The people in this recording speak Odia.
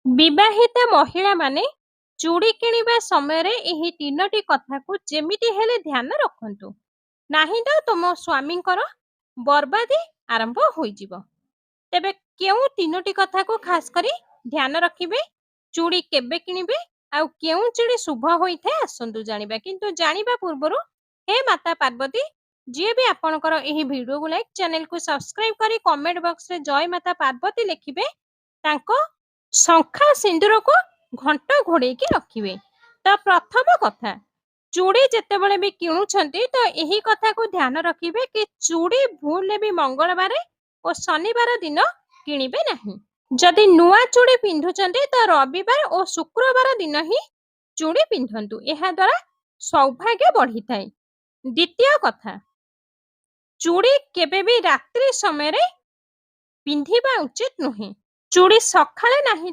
ବିବାହିତା ମହିଳାମାନେ ଚୁଡ଼ି କିଣିବା ସମୟରେ ଏହି ତିନୋଟି କଥାକୁ ଯେମିତି ହେଲେ ଧ୍ୟାନ ରଖନ୍ତୁ, ନାହିଁ ତ ତୁମ ସ୍ୱାମୀଙ୍କର ବର୍ବାଦୀ ଆରମ୍ଭ ହୋଇଯିବ। ତେବେ କେଉଁ ତିନୋଟି କଥାକୁ ଖାସ କରି ଧ୍ୟାନ ରଖିବେ, ଚୁଡ଼ି କେବେ କିଣିବେ ଆଉ କେଉଁ ଚୁଡ଼ି ଶୁଭ ହୋଇଥାଏ, ଆସନ୍ତୁ ଜାଣିବା। କିନ୍ତୁ ଜାଣିବା ପୂର୍ବରୁ ହେ ମାତା ପାର୍ବତୀ, ଯିଏ ବି ଆପଣଙ୍କର ଏହି ଭିଡିଓକୁ ଲାଇକ୍, ଚ୍ୟାନେଲକୁ ସବସ୍କ୍ରାଇବ କରି କମେଣ୍ଟ ବକ୍ସରେ ଜୟ ମାତା ପାର୍ବତୀ ଲେଖିବେ, ତାଙ୍କ ଶଙ୍ଖା ସିନ୍ଦୁରକୁ ଘଣ୍ଟ ଘୋଡେଇକି ରଖିବେ। ତ ପ୍ରଥମ କଥା, ଚୁଡ଼ି ଯେତେବେଳେ ବି କିଣୁଛନ୍ତି ତ ଏହି କଥାକୁ ଧ୍ୟାନ ରଖିବେ କି ଚୁଡ଼ି ଭୁଲରେ ବି ମଙ୍ଗଳବାର ଓ ଶନିବାର ଦିନ କିଣିବେ ନାହିଁ। ଯଦି ନୂଆ ଚୁଡ଼ି ପିନ୍ଧୁଛନ୍ତି ତ ରବିବାର ଓ ଶୁକ୍ରବାର ଦିନ ହିଁ ଚୁଡ଼ି ପିନ୍ଧନ୍ତୁ, ଏହାଦ୍ୱାରା ସୌଭାଗ୍ୟ ବଢିଥାଏ। ଦ୍ୱିତୀୟ କଥା, ଚୁଡ଼ି କେବେ ବି ରାତ୍ରି ସମୟରେ ପିନ୍ଧିବା ଉଚିତ ନୁହେଁ। ଚୁଡ଼ି ସକାଳେ ନାହିଁ